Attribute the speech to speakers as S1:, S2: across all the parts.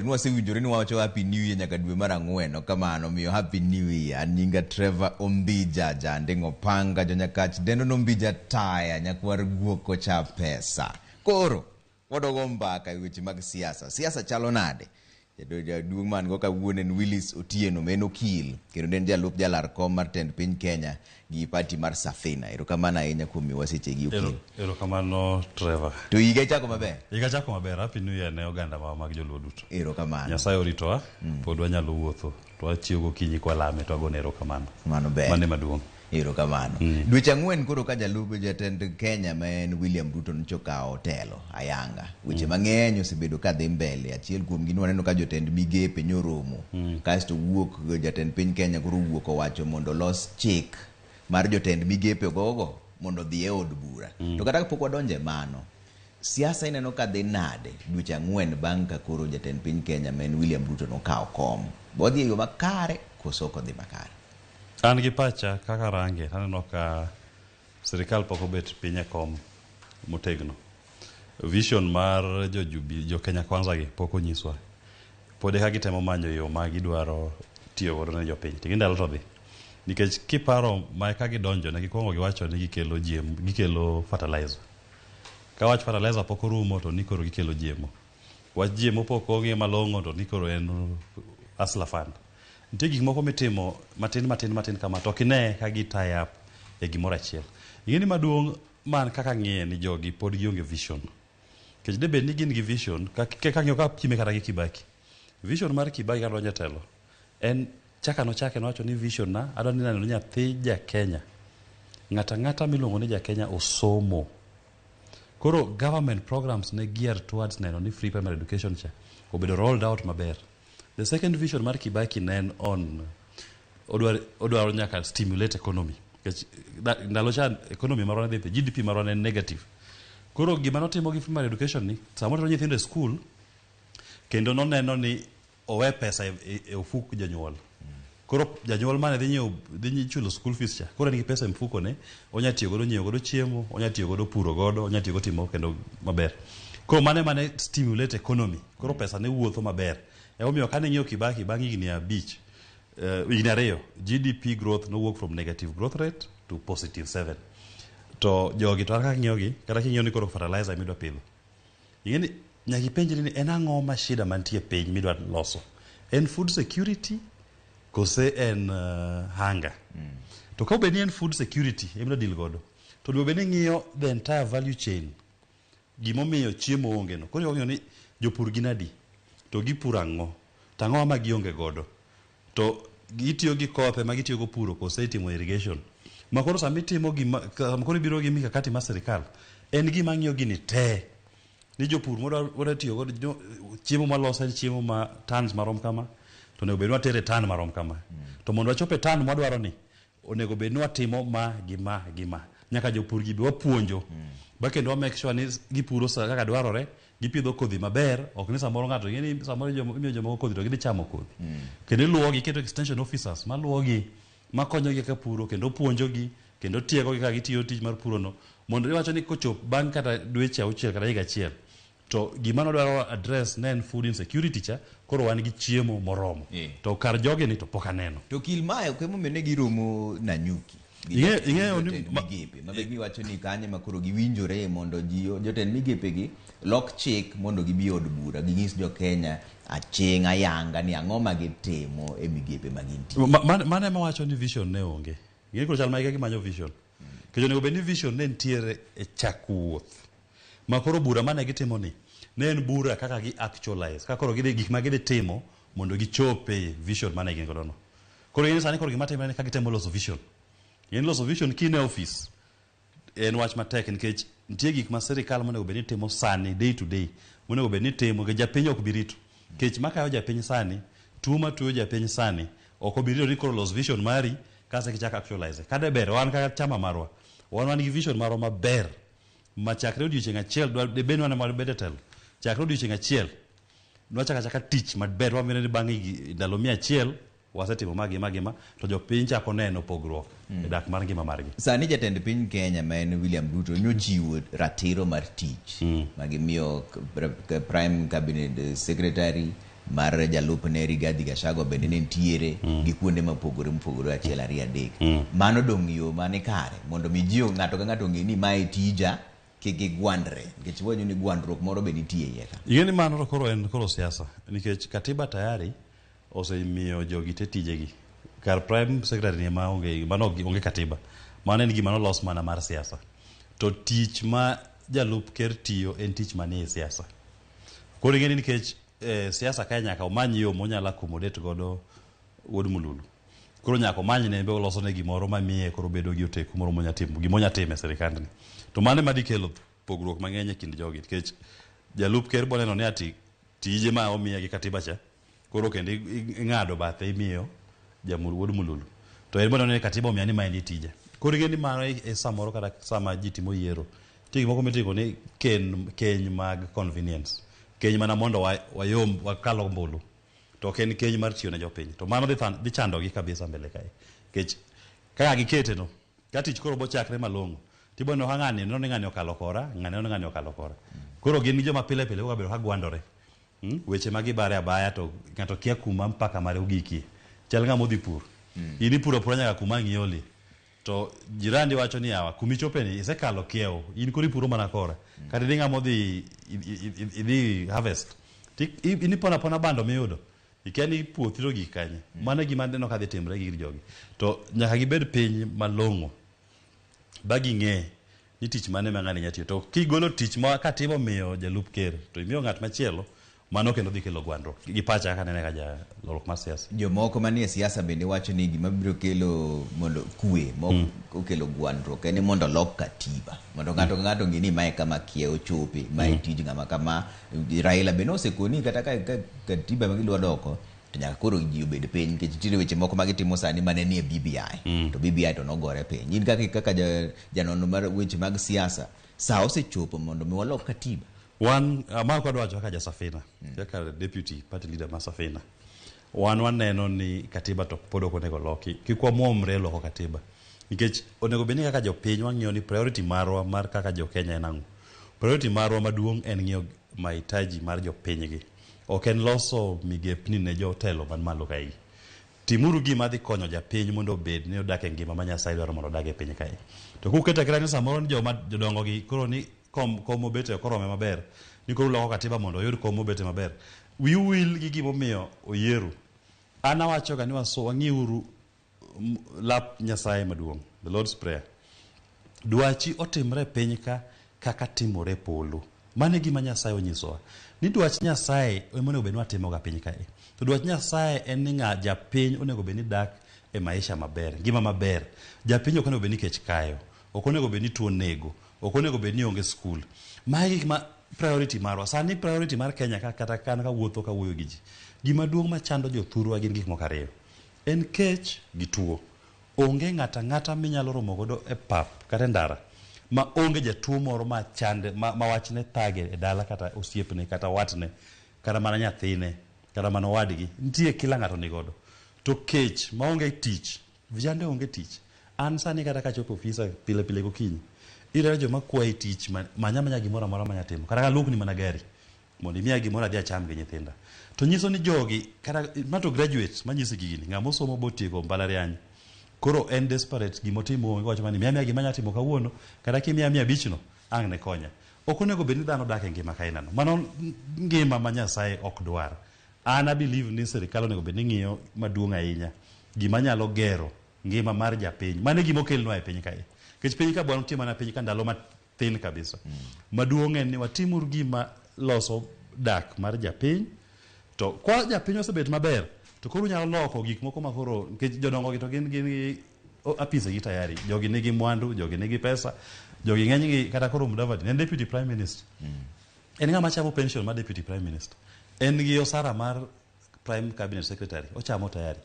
S1: Nwasewinjore ni wawacho Happy New Year nyaka dwe mar ang'wen, ok kamano, omiyo Happy New Year. An nyinga Trevor Ombija, Janding' Opanga, Jonyakach dendo Nombija Taya, nyakwar guok kocha pesa. Koro, wadogo mbaka e weche mag siasa. Siasa chalo nade? Jaduong' man go kawuono en Willis Otieno, ma en okil, kendo ne en jalup jalar kom mar tend piny Kenya gi party mar Safina. Erokamano ahinya kuom miyowa sechegi okil.
S2: Erokamano Trevor.
S1: To higa ichako maber?
S2: Higa chako maber. Happy New Year ne oganda wa mag joluo duto.
S1: Erokamano.
S2: Nyasaye oritowa, pod wanyalo wuotho. To wachiew gokinyi kwalame to wagone erokamano.
S1: Mano ber.
S2: Mano ema duong'.
S1: Erokamano. Dweche ang'wen koro ka jalup jatend Kenya ma en William Ruto nyocha okawo telo ayanga. Weche mang'eny osebedo ka dhi mbele. Achiel kuomgi ni waneno ka jotend migepe nyoromo. Kasto wuok jatend piny Kenya koro owuok owacho mondo olos chik mar jotend migepe gogo mondo odhi e od bura. To kata kapok wadonjo e mano, siasa ineno ka dhi nade dweche ang'wen bang' ka koro jatend piny Kenya ma en William Ruto nokawo kom. Be odhi e yo makare koso ok odhi makare?
S2: An gi pacha kaka range aneno ka sirikal pok obet piny e kom motegno. Vision mar jo Jubi, jo Kenya Kwanza gi pok onyiswa. Pod eka gitemo manyo yo ma gidwaro tiyo godo ne jopiny. To gi ndalo to dhi. Nikech kiparo ma eka gidonjo ne gikwongo giwacho ni gikelo GM, gikelo fertilizer. Ka wach fertilizer pok orumo to ni koro gikelo GMO. Wach GMO pok ong'e malong'o to ni koro en Hustler Fund. Nitie gik moko mitimo matin matin matin kama to ok ine ka gi tie up e gimoro achiel. Ing'e ni maduong' man kaka ng'iye ni jogi pod gionge vision. Nikech de bed ni gin gi vision, kaka ng'iyo ka pime kata gi Kibaki. Vision mar Kibaki ka donjo e telo en chaka nochake nowacho ni vision na adwa ni neno ni nyathi ja Kenya ng'ata ng'ata miluongo ni ja Kenya osomo. Koro government programs ne geared towards neno ni free primary education cha obedo rolled out maber. The second vision mar Kibaki ne en on odwaro nyaka stimulate economy. Nikech ndalo cha economy marwa ne dhi GDP marwa ne en negative. Koro gima notimo gi primary education ni sama otero nyithindo e school kendo noneno ni owe pesa e ofuk janyuol. Koro janyuol mane dhi nyiewo dhi chulo school fees cha koro en gi pesa e mfuko ne onya tiyo godo nyiewo godo chiemo, onya tiyo godo puro godo, onya tiyo godo timo kendo maber. Koro mane mane stimulate economy. Koro pesa ne wuotho maber. Emomiyo kane ing'iyo Kibaki bang' higni abich, higni ariyo, GDP growth nowuok from negative growth rate to positive 7. To jogi to an kaka ng'iyo gi, kata king'iyo ni koro fertilizer midwa pidho. Ing'e ni nyaka ipenjri ni en ang'o ma shida mantie piny midwa loso. En food security kose en hunger. To ka obed ni en food security emidwa deal godo, to onego bed ni ing'iyo the entire value chain. Gimomiyo chiemo onge no. Koro ing'iyo ni jopur gin adi, to gipuro ang'o, to ang'o ma gionge godo. To gitiyo gi kothe ma gitiyo go puro kose itimo irrigation. Ma koro sama itimo gima, sama koro ibiro gi mikakati mar sirikal, en gima ng'iyo gini te. Ni jopur modwa tiyo godo, chiemo maloso en chiemo ma tons marom kama, to onego bed ni watere ton marom kama. To mondo wachop e ton mwadwaro ni, onego bed ni watimo ma gi ma gi ma. Nyaka jopur gi be wapuonjo. Ba kendo wa make sure ni gipuro sa kaka dwarore, gipidho kodhi maber, ok ni samoro ng'ato ing'e ni samoro imiyo jomoko kodhi to gidhi chamo kodhi. Kendo iluwogi, iketo extension officers maluwogi, makonyogi kaka puro, kendo puonjogi, kendo tiegogi kaka gitiyo tich mar puro no. Mondo iwacho ni kochop bang' kata dweche auchiel kata higa achiel, to gima nodwaro address ne en food insecurity cha, koro wan gi chiemo moromo. To kar jogi ni to pok aneno.
S1: To okil mae ok emomiyo ne giromo Nanyuki.
S2: Ing'eyo ni
S1: jotend migepe. Ma be giwacho ni kanye ma koro giwinjore mondo ji jotend migepe gi lok chik mondo gibi od bura ginyis jo Kenya aching' ayanga ni ang'o ma gitimo e migepe ma gintie.
S2: Mano ema wacho ni vision ne onge. Ing'e koro chal ma gimanyo vision. Nikech onego bed ni vision ne nitiere e chak wuoth. Ma koro bura mane gitimo ni ne en bura kaka gi actualize, kaka koro gidhi gik ma gidhi timo mondo gichop e vision mane gin godo no. Koro ing'e sani koro gima timore ni ka gitemo loso vision. Ing'e loso vision kine office en wach matek nikech nitie gik ma sirikal monego bed ni timo sani day to day monego bed ni timo nikech japiny ok bi rito. Kech makayo japiny sani, tuo matuoyo japiny sani ok obi rito ni koro los vision mari kasto kichak actualize. Kade ber wan kaka chama marwa, wan wan gi vision marwa maber ma chakre odiochieng' achiel debed ni wan ema wabed e telo. Chakre odiochieng' achiel nwachako achaka tich maber wamine ni bang' ndalo 100 wasetimo ma gi ma gi ma to jopiny chako neno pogruok e dak mar ngima margi.
S1: Sani jatend piny Kenya ma en William Ruto nyochiwo ratiro mar tich ma gimiyo Prime Cabinet Secretary, Mar jalupne Rigathi Gachagua bende ne nitiere gi kuonde mopogore mopogore achiel ariyo adek. Mano dong' yo mane kare mondo mi ji ng'ato ka ng'ato ong'e ni mae tija kik gigwandre nikech wacho ni gwandruok moro be nitie iye ka.
S2: Ing'e ni mano to koro en koro siasa nikech katiba tayari osemiyo jogi te tijegi. Kar prime secretary ni ema onge mano onge katiba. Mano en gima nolos mana mar siasa. To tich ma jalup ker tiyo en tich manie siasa. Koro ing'e ni nikech siasa kae nyaka omany yo monyalo accommodate godo wuod Mululu. Koro nyaka omany ne be olosone gimoro mamiye koro bedo gi oteku moro monya timo gimonya timo e sirikandni. To mano ema dikelo pogruok mang'eny e kind jogi nikech jalup ker boneno ni ati tije ma omiye gi katiba cha koro kendo ing'ado bathe imiyo jamul wuod Mululu. To en boneno ni katiba omiya ni ma en tije. Koro ing'e ni mano e samoro kata sama ji timo yiero nitie gik moko mitimo ni keny mag convenience. Keny mana mondo wayom wakal ombulu. To ok en keny mar tiyo ne jopiny. To mano dhi chandogi kabisa mbele kae. Nikech kaka gikete no, ka tich koro bochakre malong'o, tibo neno ka ng'ani neno ni ng'ani okalo kora, ng'ani neno ni ng'ani okalo kora. Koro gin joma pile pile koka bedo ka gwandore. Weche ma gibare abaya to ng'ato kia kuma mpaka mare ogikie. Chal ng'ama odhi pur. In ipuro apura nyaka kuma ang' iolie. To jirandi wacho ni yawa, kumichope ni isekalo kiewo, in koro ipuro mana kora. Kata idhi ng'ama odhi idhi harvest. In ipono apona bando miyudo. Ikia ni puothi to gik kanye. Mano e gima aneno ka dhi timre gi jogi. To nyaka gibed piny malong'o. Ba ging'e ni tich mane ma ng'ani nya tiyo. To kigolo tich ma katiba omiyo jalup ker to imiyo ng'at machielo, mano kendo dhi kelo gwandruok. Gi pacha kaka anene ka jalok mar siasa.
S1: Jomoko manie siasa bende wacho ni gima biro kelo mondo kwe mok okelo gwandruok en ni mondo olok katiba mondo ng'ato ka ng'ato ong'e ni mae kama kiewo chope, mae tij ng'ama kama. Raila bende osekoni kata ka katiba ma gidwa doko to nyaka koro ji obed piny nikech nitiere weche moko ma gitimo sani mane nie BBI to BBI to nogore piny. In kaka janono mar weche mag siasa, sa osechopo mondo mi walok katiba.
S2: Wan ma ok adwa wacho kaka ja Safina, kaka deputy party leader ma Safina. Wan waneno ni katiba to pod ok onego loki. Kik wamuomre loko katiba. Nikech onego bed ni kaka jopiny wang'iyo ni priority marwa mar kaka jo Kenya en ang'o. Priority marwa maduong' en ng'iyo mahitaji mar jopinygi. Ok en loso migepni ne jotelo man malo kae. Timuru gima dhi konyo japiny mondo obed ni odak e ngima ma Nyasaye dwaro mondo odag e piny kae. To kuketo aketa ni samoro ni joma jodongo gi koro ni kom mobete ok orome maber, ni koro uloko katiba mondo oyud kom mobete maber. Wiu wil gi gimomiyo oyieru. An awacho ga ni wang'iuru lap Nyasaye maduong', the Lord's Prayer. Dwachi otimre e piny ka kaka timore e polo. Mano e gima Nyasaye onyisowa. Ni dwach Nyasaye ema onego bed ni watimoga piny kae. To dwach Nyasaye en ni ng'a japiny onego bed ni dak e maisha maber, ngima maber. Japiny ok onego bed ni kech kayo, ok onego bed ni tuo nego, ok onego bed ni onge skul. Magi gik ma priority marwa. Sani priority mar Kenya ka kata kan kawuotho kawuoyo gi ji. Gima duong' machando jothurwa gin gik moko ariyo. En kech gi tuo. Onge ng'ata ang'ata minyalo romo godo e pap kata e ndara ma onge jatuo moro ma chande ma wachne thage e dala kata osiepne kata watne kata mana nyathine kata mana owadgi. Nitie kila ng'ato nigodo. To kech maonge tich, vijande onge tich. An sani kata kachopo ofisa pile pile gokinyi, iyudo joma kwayi tich manya manya gimoro amora manya timo. Kata kaluokni mana gari mondo imiya gimoro adhi acham gi nyithinda. To nyiso ni jogi kata ma to graduates manyisi gini, ng'ama osomo botieko mbalariany. Koro en desperate gimotimo onge wacho mana ni miya miya gima anya timo kawuono kata kimiya 500 no ang' ne konya. Ok onego bed ni dhano dak e ngima kaina no. Mano ngima ma Nyasaye ok dwar. An a believe ni sirikal onego bed ni ng'iyo maduong' ahinya gima nyalo gero ngima mar japiny. Mano e gima okelnwa e piny kae. Nikech piny ka bwana nitie mana piny ka ndalo mathin kabisa. Maduong' en ni watimuru gima loso dak mar japiny. To kwa japiny osebet maber, to koro unyalo loko gik moko ma koro nikech jodongo gi to gin gi apise gi tayari. Jogi nigi mwandu, jogi nigi pesa, jogi ng'eny gi kata koro Mudavadi ne en deputy prime minister. En ng'ama chamo pension mar deputy prime minister. En gi osara mar prime cabinet secretary, ochamo tayari.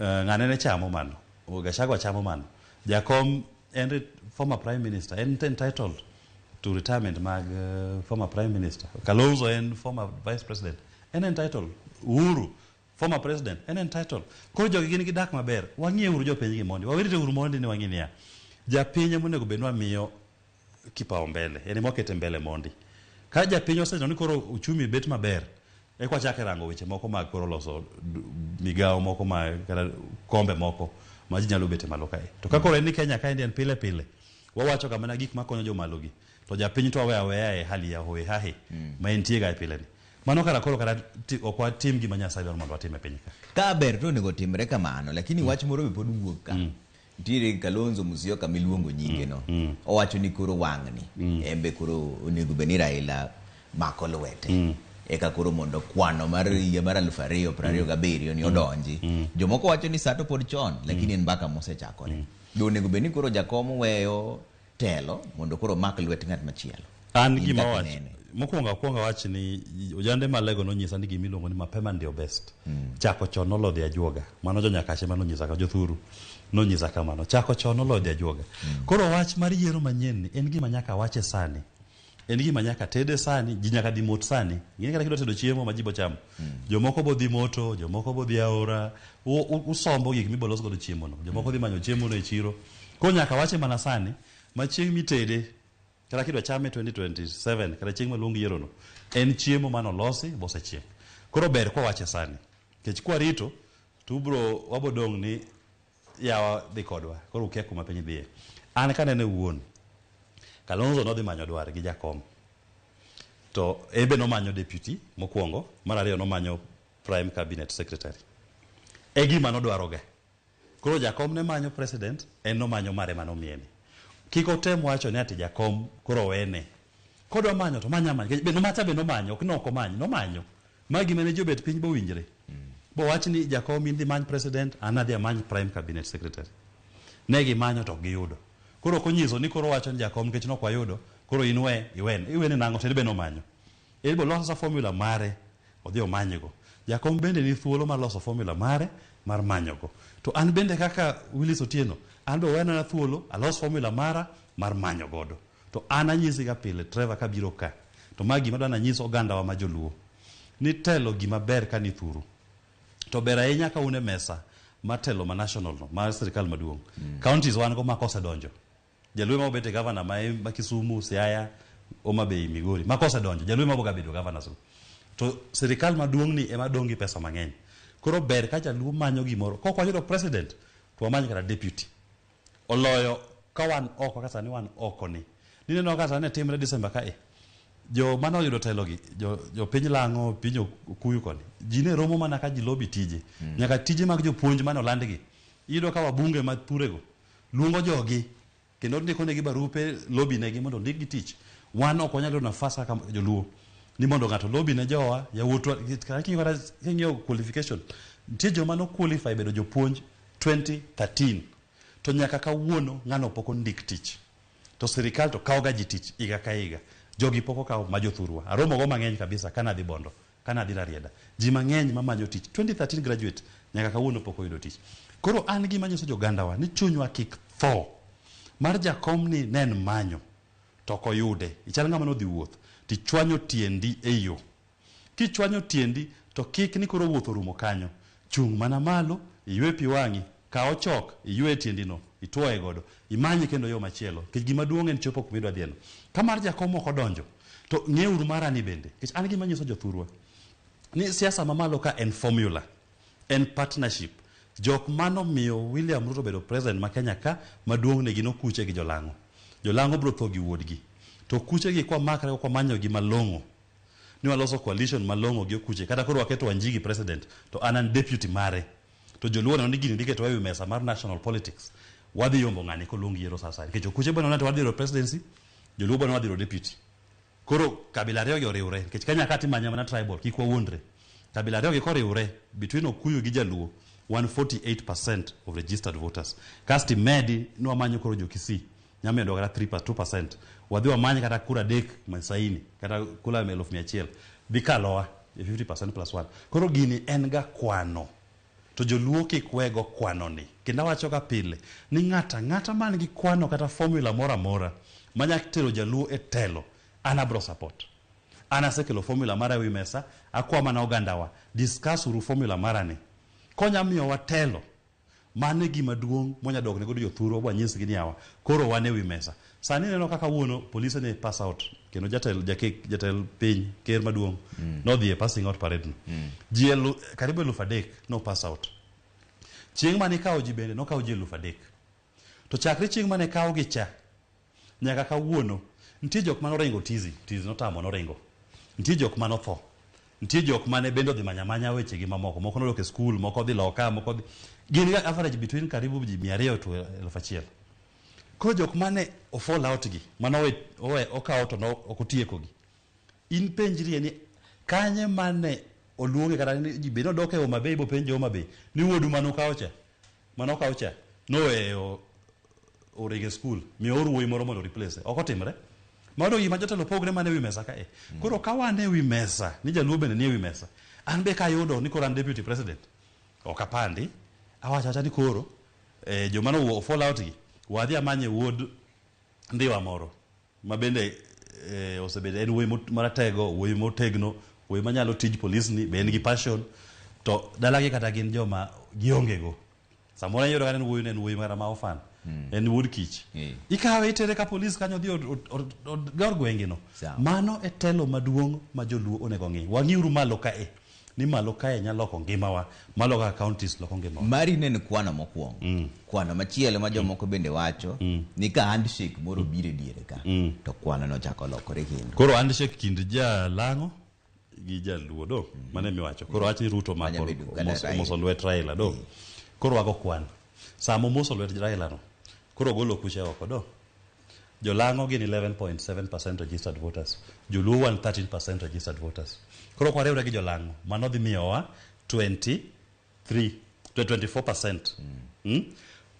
S2: Ng'ane ne chamo mano, Gachagua chamo mano. Jakom en former prime minister, en entitled to retirement mag former prime minister. Kalonzo en former vice president, en entitled. Uhuru, former president, en entitled. Koro jogi gin gi dak maber. Wang'iye uru jopiny gi mondi. Wawerite uru mondi ni wang'i niya. Japiny ema onego bed ni wamiyo kipaumbele. En ema wakete mbele mondi. Ka japiny oseneno ni koro uchumi bet maber, Eka wachak e rango weche moko mag koro loso migawo moko ma kata kombe moko ma ji nyalo bet e malo kae. To ka koro en ni Kenya kaendi en pile pile, wawacho ga mana gik makonyo jomalo gi. To japiny to waweyo aweya e hali ya hohe hahe ma entie ga e pile ni. Mano kara koro kata ok watim gima Nyasaye dwaro mondo watim e piny ka.
S1: Ka ber to onego timre kamano, lakini wach moro be pod wuok ka. Nitiere Kalonzo Musyoka miluongo nyinge no. Owacho ni koro wang'ni en be koro onego bed ni Raila mako lwete. Eka koro mondo kwano mar higa mar 2027 ni odonji. Jomoko wacho ni sa to pod chon, lakini en mbaka mosechakore. Be onego bed ni koro jakom weyo telo mondo koro mak lwet ng'at machielo?
S2: An
S1: In
S2: gima
S1: kaka
S2: wacho
S1: inene.
S2: mokwongo akwongo awach ni ojande malego nonyisa ni gima iluongo ni mapema ndio best. Chako chon nolodhi ajuoga. Mano jonyakache manonyisa ka jothuru nonyisa kamano. Chako chon nolodhi ajuoga. Koro wach mar yiero manyien ni en gima nyaka wache sani. En gima nyaka tede sani, ji nyaka dhi mot sani. Ing'e kata kidwa tedo chiemo ma ji bo chamo. Jomoko bo dhi moto, jomoko bo dhi aora. Usombo gik mibolos godo chiemo no. Jomoko dhi manyo chiemo no e chiro. Koro nyaka wache mana sani, ma chieng' mitede kata kidwa chame 2027 kata chieng' maluong yiero no en chiemo manolosi bosechiek. Koro ber kwawache sani. Nikech kwarito to ubro wabo dong' ni yawa dhi kodwa. Koro ukia kuma piny dhiye. An kanene wuon, Kalonzo nodhi manyo dwar gi jakom. To en be nomanyo deputy mokwongo, mar ariyo nomanyo prime cabinet secretary. E gima nodwaroga. Koro jakom ne manyo president, en nomanyo mare manomiye ni. Kik otem wacho ni ati jakom koro owene. Kodwa manyo to manya manya. Be nomacha be nomanyo, ok nok omany, nomanyo. Ma gima ne ji obet piny bowinjre. Bowach ni jakom in dhi many president, an adhi amany prime cabinet secretary. Ne gimanyo to ok giyudo. Koro ok onyiso ni koro wacho ni jakom nikech nok wayudo, koro in we, iwene. Iwene nang'o to en be nomanyo. En be oloso formula mare, odhi omanygo. Jakom bende ni thuolo mar loso formula mare mar manyogo. To an bende kaka Willis Otieno, an be wena thuolo alos formula mara mar manyo godo. To an anyisi ga pile Trevor kabiro ka. To ma gima adwa nanyis ogandawa ma joluo. Ni telo gima ber ka ni thuru. To ber ahinya ka un e mesa mar telo ma national no, mar sirikal maduong'. Counties wan go ma kosedonjo. Jaluo ma obet e governor ma Kisumu, Siaya, Homa Bay, Migori. Ma kosedonjo, jaluo ma boga bedo governors go. To sirikal maduong' ni ema dong' gi pesa mang'eny. Koro ber ka jaluo manyo gimoro. Kok wayudo president, to wamany kata deputy. Oloyo ka wan oko kaka sani wan oko ni. Nineno kaka sani timre December kae. Jo mane oyudo telo gi, jo piny Lang'o, piny Okuyu koni. Ji ne romo mana ka ji lobby tije. Nyaka tije mag jopuonj mane olandgi. Iyudo ka wabunge ma thurego luongo jogi kendo ndiko negi barupe lobby negi mondo ondikgi tich. Wan ok wanyal yudo nafas kaka joluo ni mondo ng'ato lobby ne jowa yawuotwa kata king'iyo qualification nitie joma no qualify bedo jopuonj 2013 to nyaka kawuono ng'ano pok ondik tich to sirikal to kawo ga ji tich higa ka higa jogi pok okawo ma jothurwa aromo go mang'eny kabisa kana dhi Bondo kana dhi Rarieda ji mang'eny mamanyo tich 2013 graduate nyaka kawuono pok oyudo tich koro an gima nyiso jogandawa ni chunywa kik tho mar jakom ni ne en manyo to ok oyude ichal ng'ama nodhi wuoth tichwanyo tiendi e yo kichwanyo tiendi to kik ni koro wuoth orumo kanyo chung' mana malo iywe pi wang'i kaw chok iywe tiendi no ituoye godo imany kendo yo machielo nikech gima duong' en chopo kuma idwa dhiye no ka mar jakom ok odonjo to ng'euru mara ni bende nikech an gima nyiso jothurwa ni siasa mamalo ka en formula en partnership jok manomiyo William Ruto bedo president ma Kenya ka maduong' ne gin okuche gi jolang'o jolang'o biro tho gi wuodgi to okuche gi kwamakre kwamanyo gi malong'o ni waloso coalition malong'o gi okuche kata koro waketo Wanjigi president to an an deputy mare to joluo neno ni gini dhi ketowa ewi mesa mar national politics wadhi yombo ng'ani koluong yiero sasa nikech okuche bende neno wadhi yudo presidency joluo bende wadhi yudo deputy koro kabila ariyo gi oriwre nikech Kenya ka timanya mana tribal kik wawuondre kabila ariyo gi koriwre between Okuyu gi Jaluo wan 48% of registered voters kasto imedi ni wamanyo koro jo Kisii nyamedo kata 3 2% wadhi wamany kata kura adek masaini kata kura 100,000 dhi kalowa e 50% plus 1 koro gini en ga kwano to joluo kik wego kwano ni kendo awacho ga pile ni ng'ata ng'ata man gi kwano kata formula moro amora manya tero jaluo e telo an abro support an asekelo formula mara ewi mesa akwa mana ogandawa discuss uru formula mara ni konya miyowa telo Mano e gima duong' mwanya dok ne godo jothurwa bwanyisgi ni yawa koro wan e wi mesa. Sani ineno kaka wuono polise ne pass out kendo jatelo jakek jatelo piny ker maduong' nodhi e passing out parade no. Ji karibu 3,000 no pass out. Chieng' mane ikawo ji bende nokawo ji 3,000. To chakre chieng' mane kawgi cha nyaka kawuono nitie jok mane oringo tizi, tizi notamo noringo. Nitie jok mane otho. Nitie jok mane bende odhi manya manya weche gi mamoko. Moko nodok e skul, moko odhi loka, moko odhi... Gin ga average between karibu ji 200 to 1,000. Koro jok mane o fall out gi, mane owe okawo to no ok otieko gi. In penjrie ni kanye mane oluonge kata ni ji be nodok e Homa Bay bopenjo Homa Bay ni wuodu mane ukawo cha, mane okaw cha noweyo oringo e skul, miyo or wuoyi moro mondo replace. Ok otimre. Mano gima jotelo pogre mana e wi mesa kae. Koro ka wan e wi mesa, ni jaluo bende ni e wi mesa. An be kayudo ni koro an deputy president, ok apandi, awacho awacha ni koro joma no fall out gi, wadhi amanye wuod Ndhiwa moro ma bende osebedo en wuoyi maratego, wuoyi motegno, wuoyi manyalo tij polis ni, be en gi passion. To dalagi kata gin joma gionge go. Samoro iyudo ka en wuoyi en wuoyi kata ma orphan. En wuod kich. Ikawe itere ka polis kanyo odhi ogar gwenge no. Mano e telo maduong' ma joluo onego ng'i. Wang'iuru malo kae. Ni malo kae nyalo loko ngimawa, malo kaka counties loko ngimawa.
S1: Mari ne en kwano mokwongo. Kwano machielo ma jomoko bende wacho ni ka handshake moro biro e diere ka to kwano no chako lokore kendo.
S2: Koro handshake kind jalang'o gi jaluo do, mano emiwacho. Koro wach ni Ruto mako omoso lwet Raila do. Koro wago kwan. Sama omoso lwet Raila no, koro ogolo kuche oko do. Jolang'o gin 11.7% registered voters. Joluo wan 13% registered voters. Koro kwariwre gi jolang'o, mano dhi miyowa 23, 24%.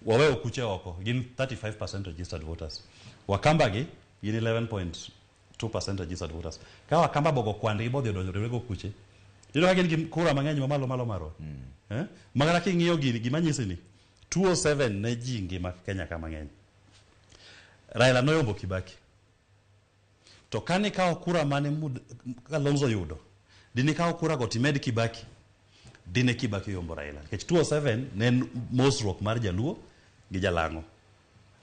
S2: Waweyo kuche oko, gin 35% registered voters. Wakamba gi, gin 11.2% registered voters. Ka Wakamba bogo kwandgi bodhi odonjo riwre go kuche, iyudo ka gin gi kura mang'eny mamalo malo marwa. Makata king'iyo gini, gima nyisi ni 207 ne ji ngima Kenya ka mang'eny. Raila noyombo Kibaki. To kane ikawo kura mane Kalonzo yudo, dine ikawo kura go timed Kibaki, dine Kibaki oyombo Raila. Nikech 207 ne en mosruok mar Jaluo gi Jalang'o.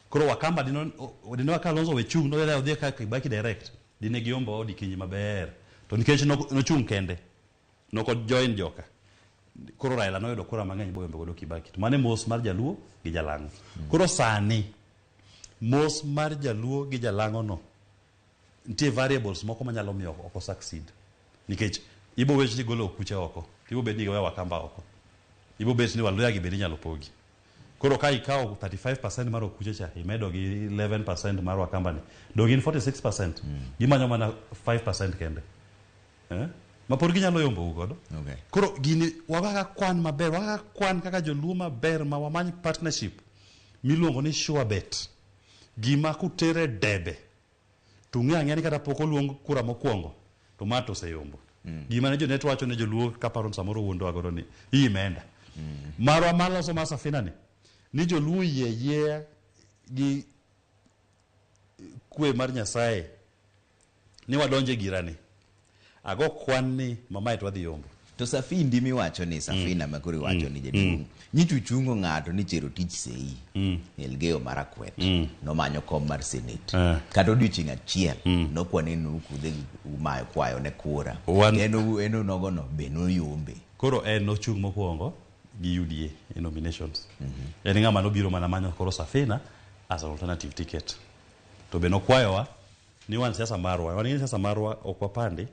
S2: Koro Wakamba dine Kalonzo we chung', nodhi odhi ka Kibaki direct, dine giyombo Odikinyi maber. To nikech nochung' kende, noko join joka. Koro Raila noyudo kura mang'eny boyombo godo Kibaki. To mano e mos mar Jaluo gi Jalang'o. Koro sani, mos mar Jaluo gi Jalang'o no, nitie variables moko manyalo miyo ok succeed. Nikech ibo wech ni golo okuche oko, ibo bet ni giweyo Wakamba oko. Ibo bet ni Waluya gi bende inyalo pogi. Koro ka ikawo 35% mar okuche cha, imedo gi 11% mar Wakamba ni, dong gin 46%. Gimanyo mana 5% kende. Ma pod ginyalo yombo godo. Koro gini wagaka kwan maber, wagaka kwan kaka joluo maber ma wamany partnership miluongo ni sure bet. Gima kutere debe to ung'e ang'eya ni kata pok oluong kura mokwongo to ma to oseyombo. Gima ne jonet wacho ne joluo kaparo ni samoro wuondowa godo ni imenda. Marwa maloso mar Safina ni, ni joluo yie yieya gi kwe mar Nyasaye ni wadonje girani. Ago kwan ni mamae to wadhi yombo.
S1: To Safindi miwacho ni Safina ma koro iwacho ni jaduong'. Nyicho chungo ng'ato ni chero tich sei. Elgeyo Marakwet. Nomanyo kom mar Senate. Kata odiochieng' achiel nokwane ni ukudhe umayo kwayo ne kura. En onogo no be noyombe.
S2: Koro en nochung' mokwongo gi UDA e nominations. En ng'ama nobiro mana manyo koro Safina as an alternative ticket. To be nokwayowa ni wan siasa marwa, wan gi siasa marwa ok wapandi.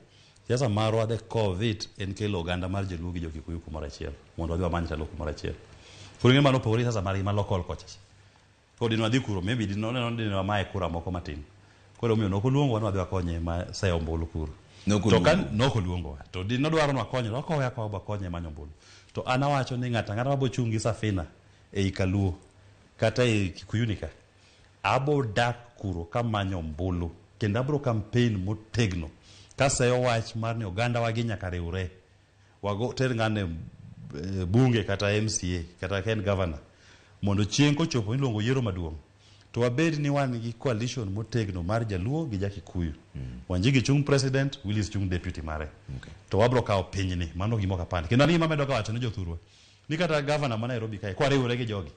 S2: Siasa marwa the core of it en kelo oganda mar Joluo gi Jokikuyu kumoro achiel mondo wadhi wamany telo kumoro achiel. Koro ing'e mano opogore gi siasa margi ma local kocha. Koro dine wadhi kuro maybe dine oneno ni dine wamaye kura moko matin. Koro omiyo nok oluongowa ni wadhi wakonye ma seyo ombulu kuro. To ka nok oluongowa to dine odwaro ni wakonye to wakowe akowa wakonye manyo ombulu. To an awacho ni ng'ato ang'ata mabo chung' gi Safina ei Kaluo kata ei Kikuyu ni ka, abo dak kuro kamanyo ombulu kendo abro campaign motegno kaseyo wach mar ni oganda wa gi nyaka riwre wago ter ng'ane bunge kata MCA kata ka en governor mondo chieng' kochopo iluongo yiero maduong' to wabed ni wan gi coalition motegno mar Jaluo gi Jakikuyu. Wanjigi chung' president, Willis chung' deputy mare. To wabro kawo pinyni, mano gima ok apandi. Kendo an gima amedo ga wacho ne jothurwa. Ni kata governor ma Nairobi kae kwariwore gi jogi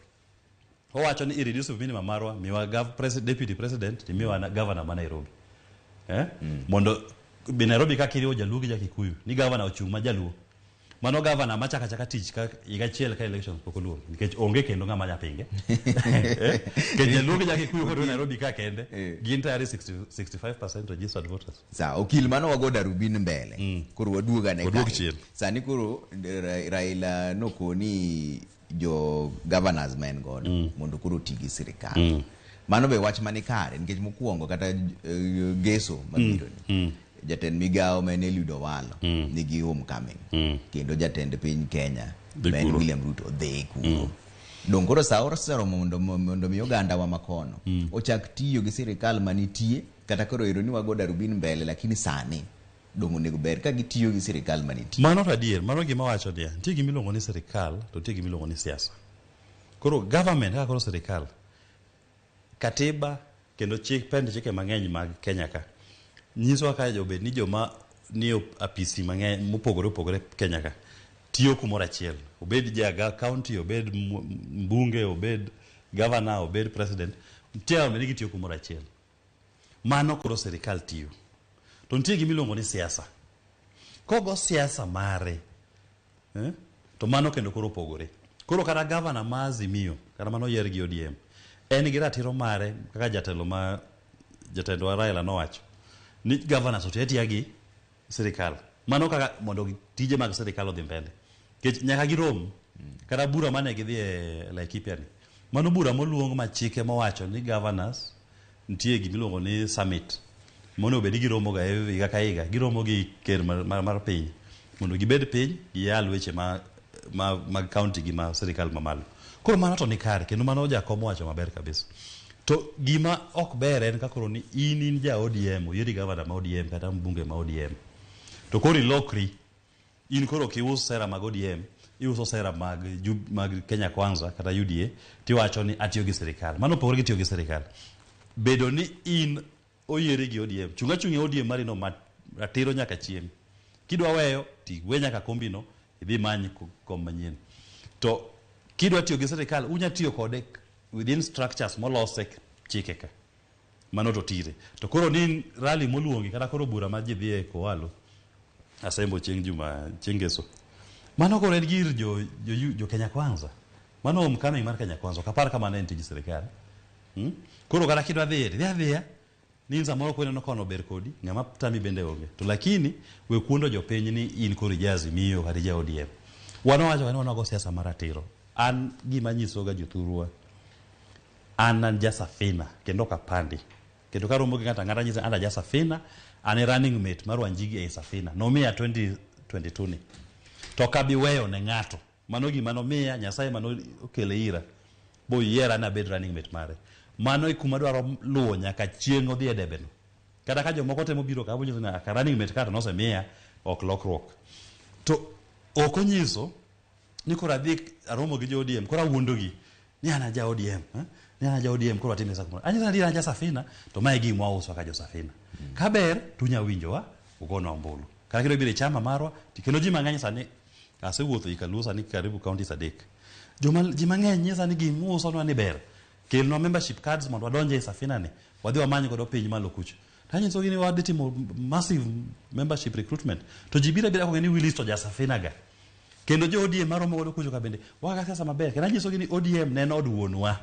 S2: owacho ni irreducible minimum marwa miwa deputy president timiwa governor ma Nairobi. Eh? Mondo bi Nairobi ka kiriwo jaluo gi jakikuyu ni governor ochung' ma jaluo. Mano governor ma chaka chaka tich ka higa achiel ka elections pok oluor nikech onge kendo ng'ama nya pinge. Eh? Nikech jaluo gi jakikuyu kod Nairobi ka kende gin tayari 60, 65% registered voters.
S1: Sawa, okil mano wago darubin mbele. Koro waduog ane
S2: Waduog
S1: kae.
S2: chien.
S1: Sani koro Raila nokoni jo governors ma en godo mondo koro oti gi sirikal. Mano be wach mani kare nikech mokwongo kata geso mabiro ni jatend migawo ma en Eliud Owalo nigi homecoming kendo jatend piny Kenya
S2: Dhi
S1: ma en
S2: kuro.
S1: William Ruto dhi kuro. Dong koro sa oseromo mondo mi oganda wa makono ochak tiyo gi sirikal manitie kata koro ero ni wago darubin mbele lakini sani dong onego ber ka gitiyo gi sirikal manitie.
S2: Mano to adier, mano gima wacho niya, nitie gima iluongo ni sirikal to nitie gima iluongo ni siasa. Koro government kaka koro sirikal, katiba kendo chik pend chike mang'eny mag Kenya ka nyiso kaka obed ni joma nie apisi mang'eny mopogore opogore Kenya ka tiyo kumoro achiel. Obed ja county, obed mbunge, obed governor, obed president, nitie kaka ni gitiyo kumoro achiel. Mano koro sirikal tiyo. To nitie gima iluongo ni siasa. Kogo siasa mare to mano kendo koro opogore. Koro kata gavana ma Azimio, kata mano oyier gi ODM, en gi ratiro mare kaka jatelo ma jatendwa Raila nowacho ni governors oti atiya gi sirikal. Mano kaka mondo tije mag sirikal odhi mbele. Nikech nyaka girom kata bura mane gidhi e Laikipia ni. Mano bura moluong ma chike mowacho ni governors nitie gima iluongo ni summit. Mondo obed ni giromo ga higa ka higa, giromo gi ker mar piny mondo gibed piny giyal weche mag county gi ma sirikal mamalo. Koro mano to ni kare kendo mano jakom owacho maber kabisa. To gima ok ber en ka koro ni in ja ODM, oyieri gavana ma ODM kata mbunge ma ODM. To koro ilokri, in koro ok ius sera mag ODM, iuso sera mag Kenya Kwanza kata UDA, tiwacho ni atiyo gi sirikal. Mano opogore gi tiyo gi sirikal. Bedo ni in oyieri gi ODM, chung' achung'a e ODM mari no ma ratiro nyaka chieng'. Kidwa weyo, ti we nyaka kombi no, idhi many kom manyien. To kidwa tiyo gi sirikal, unya tiyo kode within structures molose chike ka. Mano to tire. To koro ni rally moluongi kata koro bura ma ji dhiye Kowalo, Asembo chieng' juma chieng' ngeso. Mano koro en gir jo Kenya Kwanza. Mano homecoming mar Kenya Kwanza. Ok apar ka mano en tij sirikal. Koro kata kidwa dhiye, tidhi adhiya. Ni samoro koro kono ber kodi, ng'ama tami bende onge. To lakini we kuondo jopiny ni in koro ija Azimio kata ija ODM. Wan wawacho ni wan wago siasa mar ratiro. An gima nyisoga jothurwa, an ja Safina kendo ok apandi. Kendo karomo gi ng'ato ang'ata nyise an ja Safina, an e running mate mar Wanjigi ei Safina. Nomiya 2022 ni. To ok abi weyo ne ng'ato. Mano gima nomiya, Nyasaye mano okele ira. Boyiera ni abed running mate mare. Mano e kuma dwaro luwo nyaka chieng' odhi e debe no. Kata ka jomoko temo biro ka abonyiso ni ka running mate ka to nosemiya ok lokruok. To ok onyiso ni koro adhi aromo gi jo ODM, koro awuondogi ni an aja ODM, ni an aja ODM koro atime kumoro. Anyiso ni an aja Safina to mae e gima wauso kaka jo Safina. Ka ber to unya winjowa, ugonwa ombulu. Kata kidwa biro e chama marwa, to kendo ji mang'eny sani asewuotho i Kaluo sani karibu counties 3. Ji mang'eny nyisa ni gima usonwa ni ber. Kelnwa membership cards mondo wadonj e Safina ni. Wadhi wamany godo piny malo kucho. To anyisogi ni wadhi timo massive membership recruitment. To ji biro abira kong'e ni Willis to ja Safina ga. Kendo jo ODM maromo godo kucho ka bende waga siasa maber. Kendo anyisogi ni ODM ne en od wuonwa.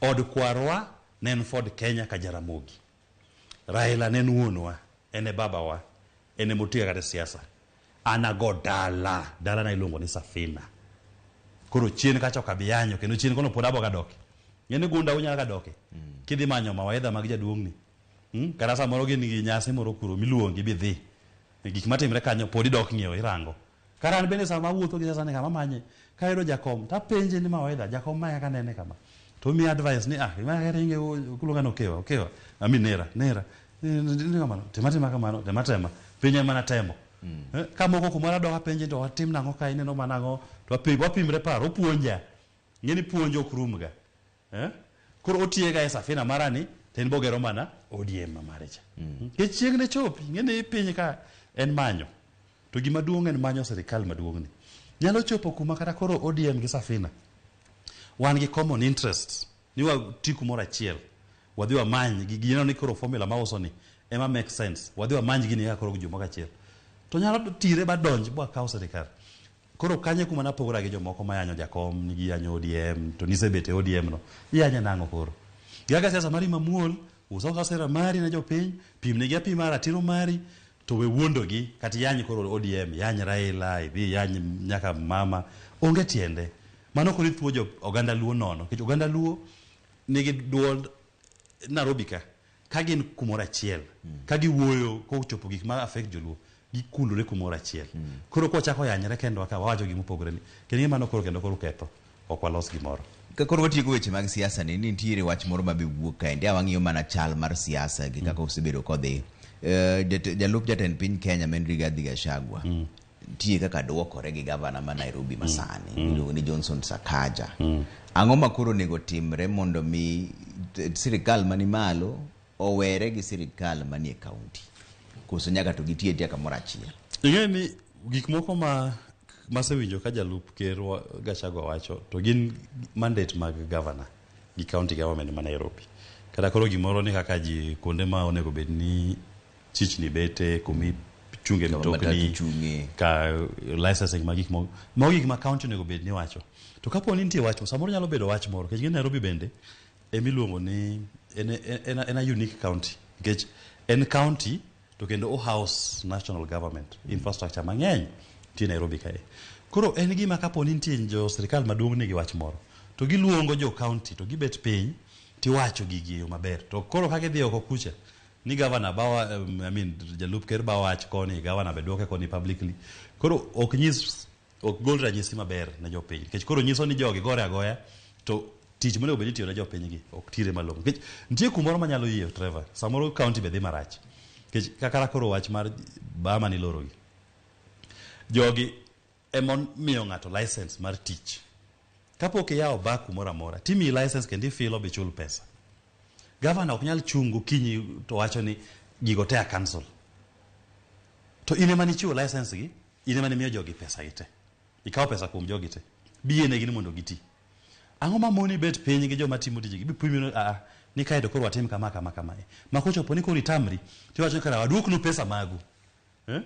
S2: Od kwarwa ne en Ford Kenya ka Jaramogi. Raila ne en wuonwa, en e babawa, en e motiga kata e siasa. An ago dala, dala na iluongo ni Safina. Koro chien kacha ok abi yanyo, kendo chien kono pod aboga doke. Ng'eni gunda unyalo ga doke. Kidhi manyo mawaidha mag jaduong'ni. Kata samoro gin gi nyasi moro kuro miluongi bidhi. Gik matimre kanyo pod idok ng'iewo irango. Kata an bende sama awuotho gi siasa ni kama manye, kayudo jakom, tapenje ni mawaidha, jakom mae kaka nene kama. To omiya advice ni mae kaka ringe kuluonga ni okewa, okewa. Ami nera, nera. Ni kamano, tema tema kamano, tema tema. Piny en mana temo. Ka moko kumoro adok apenje to watim nang'o ka ineno mana ang'o, to wapimre paro, opuonja. Ng'e ni puonj ok rum ga. Koro otiega e Safina mara ni, to en bogero mana ODM ma mare cha. Nikech chieng' ne chopi, ng'e ni piny ka en manyo. To gima duong' en manyo sirikal maduong' ni. Nyalo chopo kuma kata koro ODM gi Safina wan gi common interests ni wati kumoro achiel, wadhi wamany gi gineno ni koro formula mauso ni ema make sense, wadhi wamany gini kaka koro jomoko achiel to nyalo tire badonj bwakaw sirikal. Koro kanyo kuma napogora gi jomoko mayanyo jakom ni giyanyo ODM to nisebet e ODM no iyanye nang'o koro gaga siasa mari mamuol usa usa sera mari ne jopiny pimnegi apima ratiro mari to we wuondogi kata iyany koro ODM yany Raila idhi yany nyaka mama onge tiende mano koro ithuo jo oganda Luo nono nikech oganda Luo nigi duol Nairobi ka ka gin kumoro achiel ka giwuoyo kochopo gik ma affect joluo gikulore kumoro achiel koro kwachako yanyre kendwa ka wawacho gimopogore ni kendo mano koro kendo koro ketho ok walos gimoro.
S1: Ka koro watieko weche mag siasa ni nitiere wach moro ma be wuok kaendi a wang'iyo mana chal mar siasa gi kaka osebedo kodhi. Jalup jatend piny Kenya ma en Rigathi Gachagua nitie kaka duokore gi gavana ma Nairobi masani miluongo ni Johnson Sakaja. Ang'o ma koro onego timre mondo mi sirikal mani malo owere gi sirikal manie kaunti? Koso nyaka to gitie atia kamoro achiel?
S2: Ing'e ni gik moko ma masewinjo ka jalup ker Gachagua wacho to gin mandate mag governor gi county government ma Nairobi. Kata koro gimoro ni kaka ji kuonde ma onego bed ni chichni bete kumi chunge mtokni ka licensing mag gik moko mago gik ma county onego bed ni wacho. To kapo ni nitie wach samoro nyalo bedo wach moro nikech Nairobi bende emiluongo ni en a unique county nikech en county to kendo o house national government infrastructure mang'eny nitie Nairobi kae. Koro en gima kapo ni nitie jo sirikal maduong' nigi wach moro to giluongo jo county to gibet piny tiwacho gigi e yo maber. To koro ka gidhi oko kucha ni governor bawa I mean jalup ker ba wach koni governor be duoke koni publicly. Koro ok nyis ok gol ranyisi maber ne jopiny nikech koro nyiso ni jogi gore agoya to tich monego bed ni itiyo ne jopiny gi ok tire malong'o. Nikech nitie kumoro manyalo yie Trevor, samoro county be dhi marach. Nikech kaka koro wach mar bama niloro gi. Jogi ema miyo ng'ato license mar tich. Kapok iyawo bar kumoro amora, timiyi license kendo ifilo bichul pesa. Governor ok nyal chung' gokinyi to wacho ni gigo te a cancel. To in ema nichiwo license gi, in ema nimiyo jogi pesa gi te. Ikawo pesa kuom jogi te. Biyienegi ni mondo giti. Ang'o ma moni bet piny gi joma timo tijegi? Bipimi ni a ni kae to koro watim kama kama kama. Ma kochopo ni koro itamri, tiwacho ni kara waduoknu pesa magu. Eh?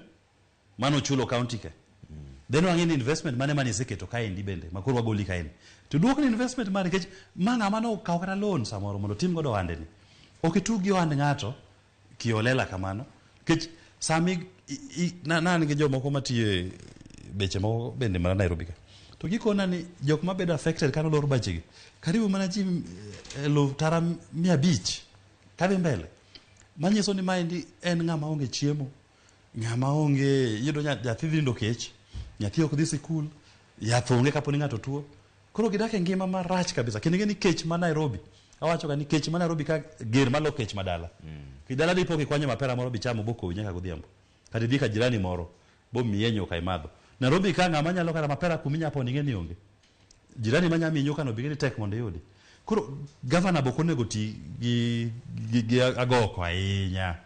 S2: Mano chulo county ka. Then wang'e ni investment mane mane iseketo kaendi bende ma koro wagoli kaendi. To duokni investment mari nikech ma ng'ama nokawo kata loan samoro mondo otim godo ohande ni. Ok itug gi ohand ng'ato kiolela kamano. Nikech sami na an gi jomoko matiyo e beche moko bende mana Nairobi ka. To gikona ni jok mabedo affected kane olor bachegi karibu mana ji 500,000 kadhi mbele. Manyiso ni maendi en ng'ama onge chiemo, ng'ama onge iyudo nyathi dhi nindo kech, nyathi ok dhi sikul, yath onge kapo ni ng'ato tuo. Koro gidak e ngima marach kabisa. Kendo ing'e ni kech ma Nairobi, awacho ga ni kech ma Nairobi ka ger malo kech ma dala. Dala dipo kikwanyo mapera moro bichamo bokowi nyaka godhiambo. Kata idhi ka jirani moro bomiye nyuka imadho. Nairobi ka ng'ama nyalo kata mapera kumi nyapondo ing'e ni onge. Jirani manya miyi nyuka no be ing'e ni tek mondo iyudi. Koro governor be ok onego ti gi agoko ahinya.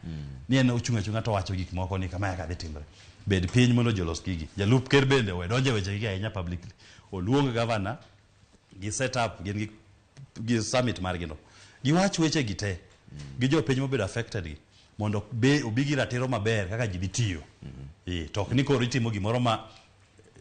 S2: Ni en ochung' achung'a to owacho gik moko ni kama kaka dhi timre. Bed piny mondo ji olos gigi. Jalup ker bende owe donjo e weche gi ahinya publicly. Oluong governor gi set up gin gi summit margi no. Giwach weche gi te. Gi jopiny mobedo affected gi mondo be obi gi ratiro maber kaka ji dhi tiyo. To ok ni koro itimo gimoro ma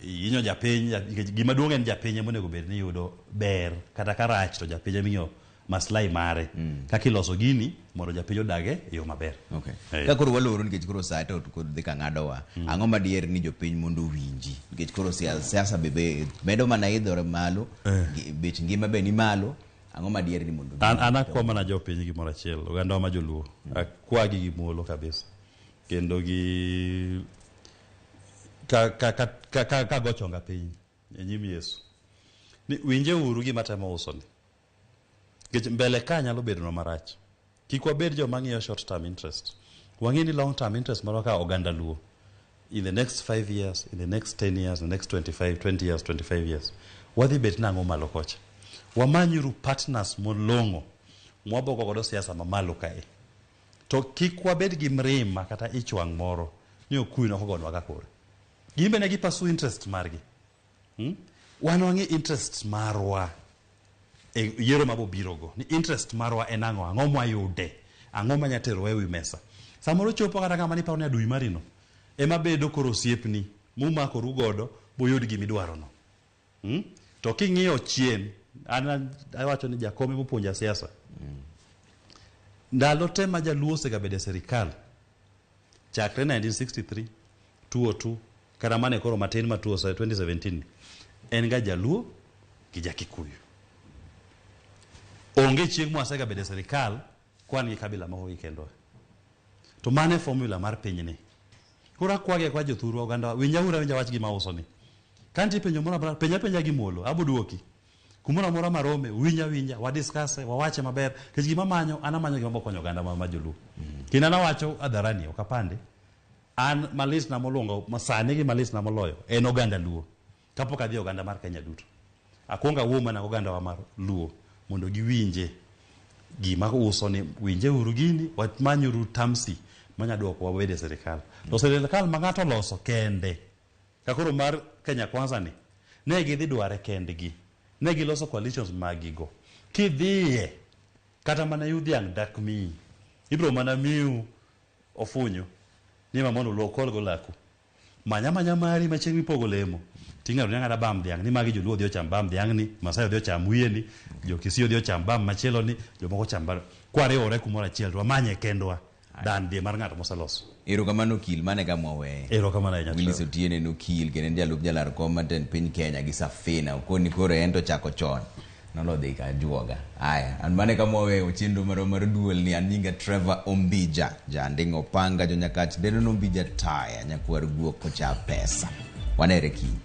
S2: inyo japiny, gima duong' en japiny ema onego bed ni yudo ber kata ka rach to japiny ema ing'iyo maslahi mare. Kaka iloso gini mondo japiny odage e yo maber.
S1: Okay. Ka koro waloro nikech koro saa to koro dhi ka ng'adowa. Ang'o ma diher ni jopiny mondo owinji? Nikech koro siasa be medo mana idhore malo, bech ngima be ni malo. Ang'o ma diher ni mondo
S2: An akwa mana jopiny gimoro achiel, ogandawa ma joluo. Akwagi gi muolo kabisa. Kendo gi ka go chonga piny e nyim Yesu. Ni winje uru gima temo uso ni. Nikech mbele ka nyalo bedonwa marach. Kik wabed joma ng'iyo short term interest. Wang'e ni long term interest marwa ka oganda Luo. In the next 5 years, in the next 10 years, in the next 25, 20 years, 25 years. Wadhi bet nang'o malo kocha. Wamanyuru partners molong'o mwabogo godo siasa mamalo kae. To kik wabed gi mrima kata ich wang' moro ni okuyu nokogonwa ka kore. Gin be ne gi pursue interest margi. Wan wang'e interests marwa e yiero mabobirogo ni interest marwa en ang'o, ang'o mwayude, ang'o manya terowa e wi mesa. Samoro chopo kata kama niparo ni adui marino ema bedo koro osiepni mumakoru godo buyud gimidwarono. To king'iyo chien, an awacho ni Jakom emopuonja siasa. Ndalo te ma jaluo osegabedo e sirikal chakre 1963 202 kata mane koro matin ma 2017 en ga jaluo gi jakikuyu. Onge chieng' mwasegabedo e sirikal kwan gi kabila moko gi kendwa. To mano e formula mar pinyni. Koro akwagi akwa jothurwa oganda winjauru awinja wach gima auso ni. Ka nitie penjo moro amora, penja penja gi muolo, abo duoki. Kumoro amora marome, winja winja, wadiscuss, wawache maber. Nikech gima amanyo, an amanyo gima bokonyo oganda ma joluo. Kendo an awacho hadharani, ok apande. An malit na moluongo, masani gi malit na moloyo, en oganda luo. Kapok adhi e oganda mar Kenya duto. Akwongo awuo mana oganda wa mar luo, mondo giwinje gima uso ni winje uru gini, wamanyuru tamsi manya duoko wabed e sirikal. To sirikal ma ng'ato oloso kende, ka koro mar Kenya Kwanza ni, ne gidhi dware kendgi. Ne giloso coalitions magigo. Kidhiye, kata mana yu dhiang' dak miyi. Ibiro mana miu ofunyu, ni ma mondo uluok kolgo laku. Manya manya mari ma chieng' mipogo lemo. Ting'ado ni ang'ada bam dhiang' ni magi joluo odhi ocham bam dhiang' ni, Masai odhi ocham wiye ni, jo Kisii odhi ocham bam machielo ni, jomoko ocham bam. Kwariwore kumoro achiel to wamanye kendwa. Dan dhi mar ng'ato moseloso.
S1: Erokamano okil, mane kama waweye.
S2: Erokamano ahinya.
S1: Willis Otieno en okil kendo en jalup jalar kom mar tend piny Kenya gi Safina. Okoni koro en to chako chon. Nolodhi ka juoga. Aya, an mane kama waweyo chenro marwa mar duol ni an nyinga Trevor Ombija, janding' opanga jonyakach dendo no Ombija taya, nyakwar guok kocha pesa. Wanere kiny.